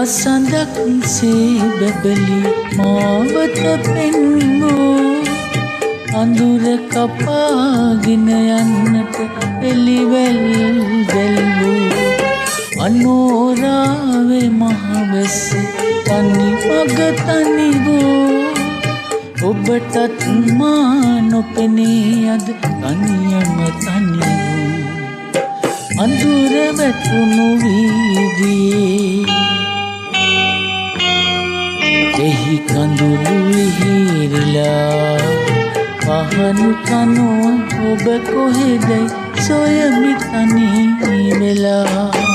වසඳක් සේ බැබලී මාවත පෙන්වූ අඳුර කපාගෙන යන්නට එළිවැල් දැල්වූ අනෝරාවේ මහවැස්සේ තනි මග තනි වූ ඔබටත් මා නොපෙනී අද තනියම තනි වූ අඳුර වැටුණු වීදියේ එහි කඳුළු විහිරිලා පහන් කනුව ඔබ කොහෙදයි සොයමි තනි වෙලා.